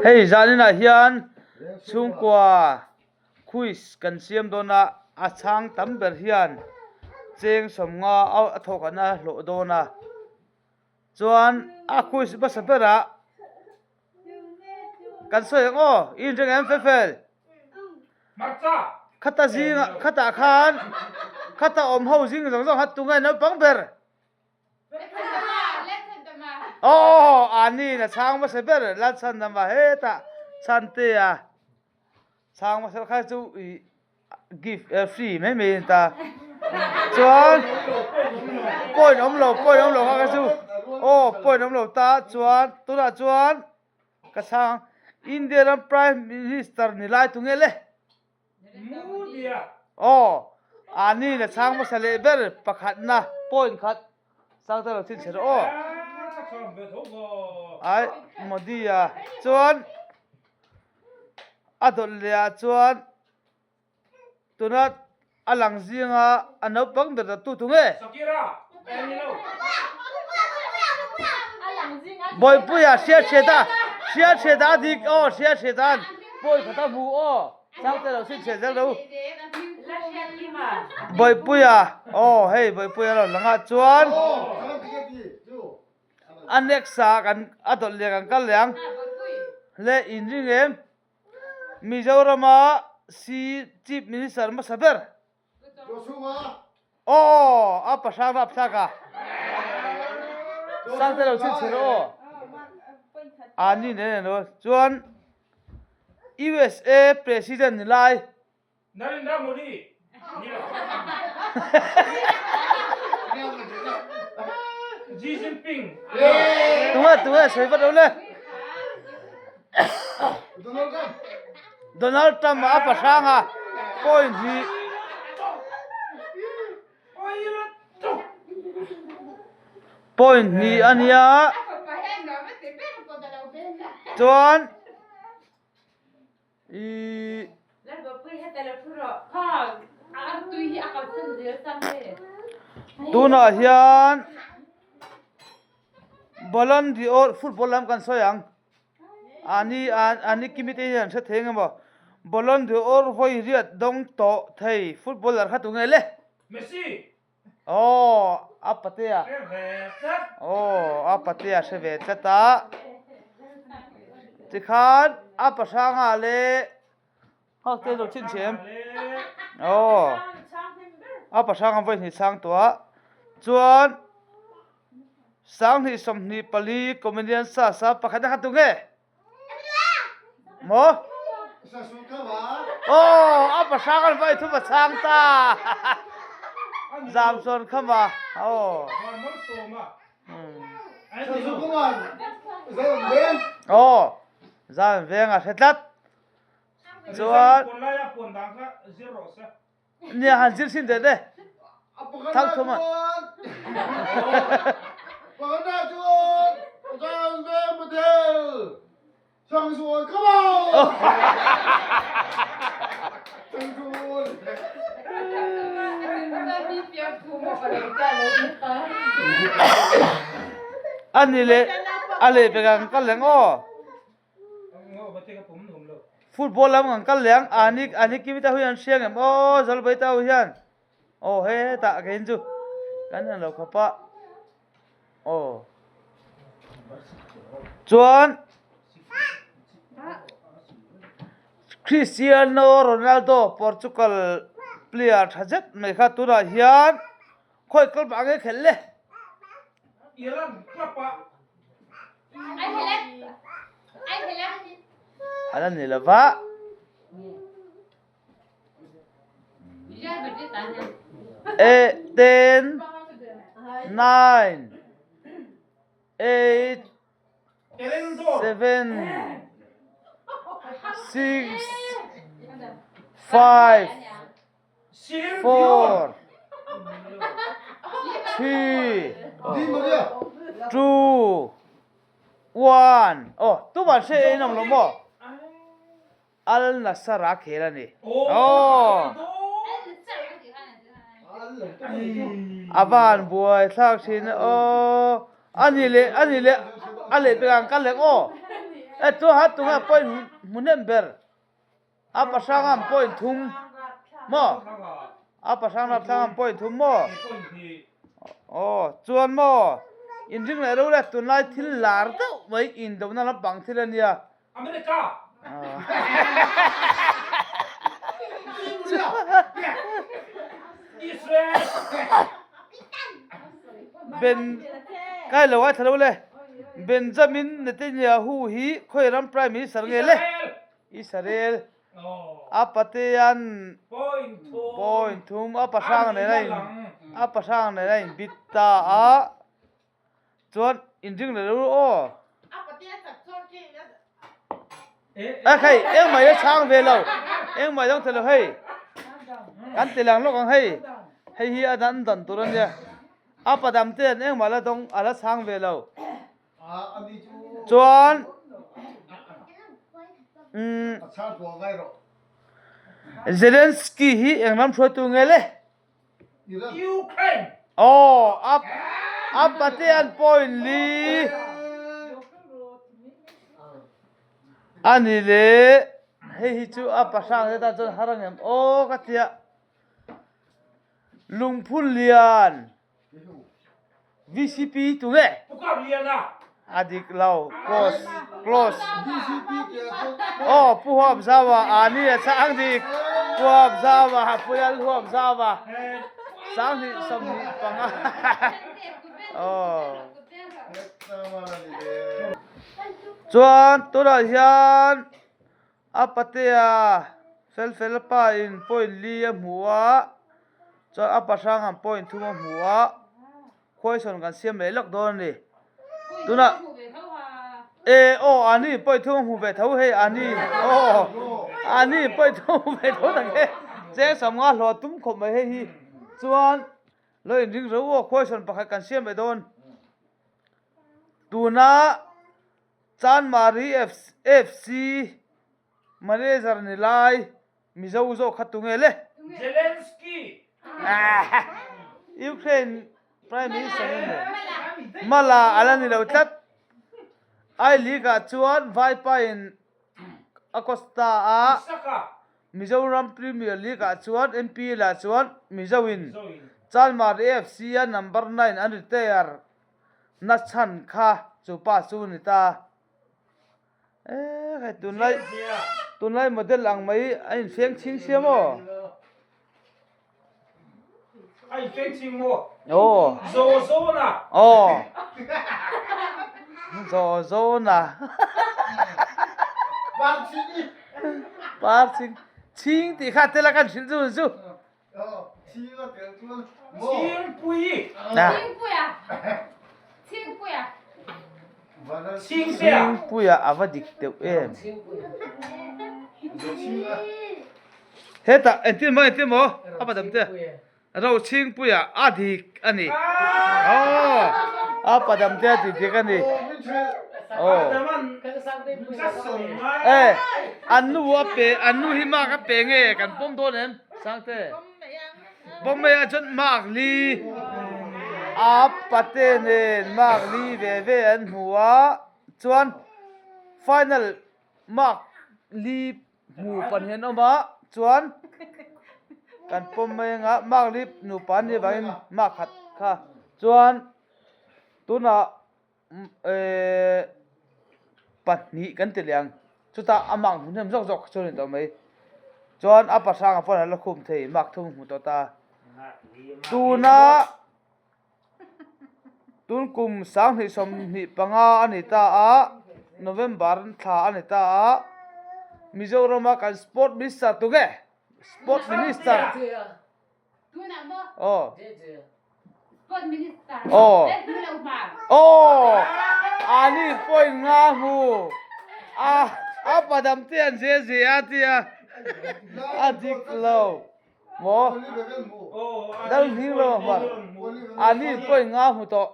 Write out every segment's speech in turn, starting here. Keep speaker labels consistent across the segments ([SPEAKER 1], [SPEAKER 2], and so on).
[SPEAKER 1] Hei zaninah hian chhungkua quiz kan siam dawn a, a chhang tam ber hian cheng sawmnga a thawhkhatna a hlawh dawn a, chuan a quiz hmasa berah kan sawi ang aw i inreng em fel fel khata zingah khatah khan khata awm ho zing zawng zawng kha tunge naupang ber. Aw ani na chhang hmasa ber Lalchhandama hetah Chhantea chhang hmasa kha chu ih gift free mai mai a ni ta chuan point awm lo point awm lo kha kha chu aw point awm lo ta chuan tunah chuan ka chhang India ram prime minister ni lai tunge le. Aw, ani na chhang hmasa leh ber pakhatna point khat sang ta lo thin che rawh aw. Ai, Modi a chuan a dawt leh ah chuan tuna a lang zinga a naupang ber tu tu nge? Bawipuia hriat hriat a, hriat hriat a dik aw, hriat hriat an pawi khat a hmu aw, changte lo chhin chhiat zel ro. Bawipuia aw hei Bawipuia lo lang ah chuan a next ah kan a dawlh leh kan kal leh ang le inring em Mizorama si Chief Minister hmasa ber. Aw a pahrang rap thlak a. Sangte lo chhin chhin rawh aw. A ni nen nen chuan USA President ni lai.
[SPEAKER 2] Narendra Modi. Xi Jinping.
[SPEAKER 1] Tunge tunge sawi vat lo le. Donald Trump a pahrang a point hi point hnih a nia chuan ihh tunah hian Ballon d'Or football lam kan sawi ang. Ani ani kimi te hian hre thei engemaw Ballon d'Or vawi riat dawng tawh thei footballer kha tunge le?
[SPEAKER 2] Messi!
[SPEAKER 1] Aw a patea.
[SPEAKER 2] Hre ve tlat.
[SPEAKER 1] Aw a patea hre ve tlat a. Tikhan a pahranga leh Hak te lo chin chhem. Aw. A pahrang vawi hnih chhang tawh a. Chuan 2024 comedian sa sa pakhat a kha tu nge? Maw? Aw, a pahrang an vawi thum a chhang ta. Zam sawn khama. Aw. Aw, zam veng a hre tlat. Chuan nia han zir sin teh te thang thum a. Ani leh a leh pek ang kal leng aw. Football lam kan kal leh ang ani ani kimi te ho hian an hria ngem aw Zalbawi te ho hian aw hetah keiin chu kan en lo khawp a aw chuan Cristiano Ronaldo Portugal player tha zet mai kha tunah hian khawi kal vang nge khelh le. A la ni lo va. Eight, ten, nine, eight, seven, six, five, four, three, two, one. Aw, tumah hre en awm lo maw? Al Nassr a khel a ni. Aw! A van buai thlak thin aw. A ni leh, a ni leh, a leh pek ang kal leh aw. E chu ha tunga point hmu hnem ber. A pahrangam point thum maw? A pahrang rapthlangam point thum maw? Aw chuan maw inring leh ro le tunlai thil lar deuh mai indona lampang thil a nia.
[SPEAKER 2] America. Israel.
[SPEAKER 1] Ben kai lo ai thalo le Benjamin Netanyahu hi khawi ram prime minister nge le? Israel a patean point thum a pahrang nen a in a pahrang nen a in bit ta a chuan inring leh lo aw a hei engmah hi a chhang ve lo engmah hi a dang thei lo hei kan ti lang lawk ang hei hei hi a dan dan tur a nia a padam te an engmah la dawng a la chhang ve lo. Chuan Zelensky hi eng ram hruaitu nge le?
[SPEAKER 2] Ukraine.
[SPEAKER 1] Aw, a a patean point li a ni le. Hei hi chu a pahrang te tan chuan har ang em aw ka tia. Lungphun lian. VCP tu nge?
[SPEAKER 2] Pu Kap Liana.
[SPEAKER 1] A dik lo. Close. Close. Oh, Pu Huap Zawa. A ni a chang dik. Pu Huap Zawa. Pu Lal Huap Zawa. 2025. Oh. Chuan tunah hian A patea fel fel pa in point li a hmu a, chuan a pahrang ang point thum a hmu a, question kan siam leh lawk dawn a ni. Tunah e aw ani point thum a hmu ve tho hei ani aw ani point thum a hmu ve tho tak e cheng sawmnga hlawh tum khawp mai hei hi chuan lo inring ro aw question pakhat kan siam leh dawn tuna. Chanmari FC manager ni lai Mizo zawk kha tunge le?
[SPEAKER 2] Zelensky.
[SPEAKER 1] Ukraine Prime Minister ni maw? Mala ala ni lo tlat. I League ah chuan Vaipa in a Costa a Mizoram Premier League ah chuan MPL ah chuan Mizo in Chanmari FC a number 9 an retire Na chhan kha chu pa chu ni ta. Eee hei tunlai tunlai model ang mai a infeng chhing sia maw?
[SPEAKER 2] A infeng chhing maw?
[SPEAKER 1] Aw.
[SPEAKER 2] Zo zo na.
[SPEAKER 1] Aw. Zo zo na.
[SPEAKER 3] Par chhing i.
[SPEAKER 1] Par chhing. Chhing tih kha tel a kan hrilh chu chu. Chhingpuia a va dik deuh em? Hetah engtin maw engtin maw a va dam te ro Chhingpuia a dik a ni aw a pa dam te a ti dik a ni aw e an nu a pe an nu hi mark a pe nge kan pawm dawn em? Sangte, Bombay ah chuan mark li a pate nen mark li ve ve an hmu a, chuan final mark li hmu pahnih an awm a, chuan kan pawm mai anga mark li nupa an nih avangin mark khat kha chuan tunah Eeeh pahnih kan ti leh ang chutah a mark hmu hnem zawk zawk chu a ni tawh mai chuan a pahrangah pawh an la khum thei mark thum hmu tawh ta tuna tun kum 2025 a ni ta a November thla a ni ta a Mizorama kan sport minister tu nge sport minister. Aw. Aw. Aw. Ani point nga hmu. A a padam te an ze ze a tia. A dik lo. Maw? Dal hning lo hmar. Ani point nga hmu tawh.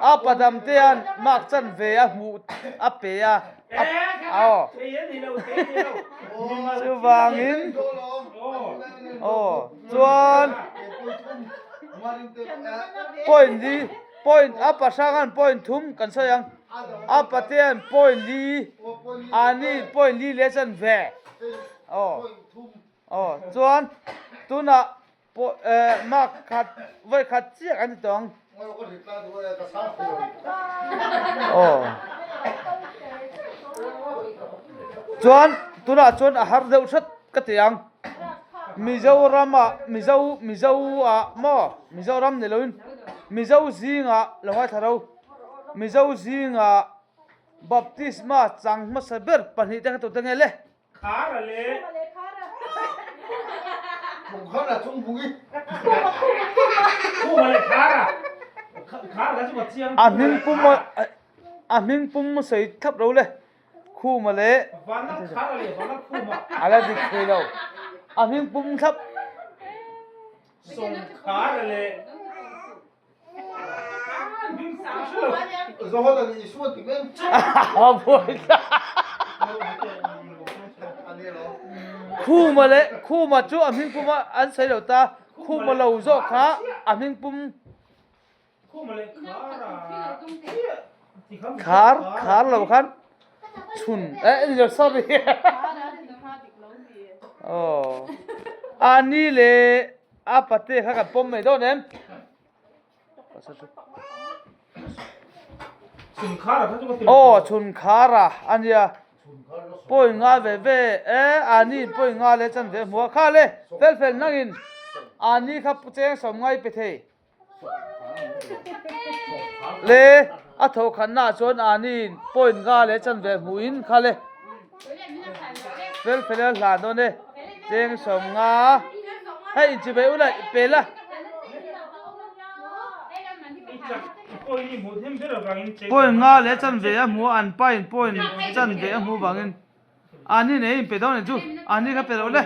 [SPEAKER 1] A padam te an mark chan ve a hmuh a pe a. Aw. Chuvangin aw chuan point li point a pahrang an point thum kan sawi ang. A Pathian point li ani point li leh chan ve. Aw. Aw chuan tunah mark khat vawi khat chiah kan ti tawh ang. Aw. Chuan tunah chuan a har deuh hret ka ti ang. Mizoram ah Mizo Mizo ah maw Mizoram ni loin Mizo zingah lo ngaithla ro. Mizo zingah Baptisma chang hmasa ber pahnihte kha tute nge le?
[SPEAKER 2] Khara le.
[SPEAKER 3] Khara chung bungi.
[SPEAKER 2] Khuma le khara. Khara kha chu ka chiang.
[SPEAKER 1] A hming pum a hming pum sawi thlap ro le. Khuma le.
[SPEAKER 2] Vanlal khara le vanlal khuma.
[SPEAKER 1] A la dik thei lo. A hming pum thlap.
[SPEAKER 2] Sawm khara le.
[SPEAKER 1] Khuma leh Khuma chu a hming pum a an sawi lo ta, Khuma lo zawk kha a hming pum khar khar lo khan chhun eh ni lo sorry aw a ni leh a pate kha kan pawm mai dawn em. Aw chhunkhara a nia point nga ve ve e ani point nga leh chan ve hmu a kha le fel fel nangin ani kha cheng sawm ngai pe thei le a thawhkhatna ah chuan ani point nga leh chan ve hmuh in kha le fel fel a hlan dawn e cheng sawm nga hei inchivei ula pe la. Point nga leh chanve a hmu a, an pain point chanve a hmuh vangin ani nei in pe dawn anih chu, ani kha pe loh le.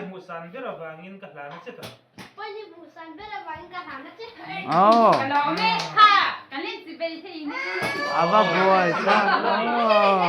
[SPEAKER 1] Aww a va buai chak aww.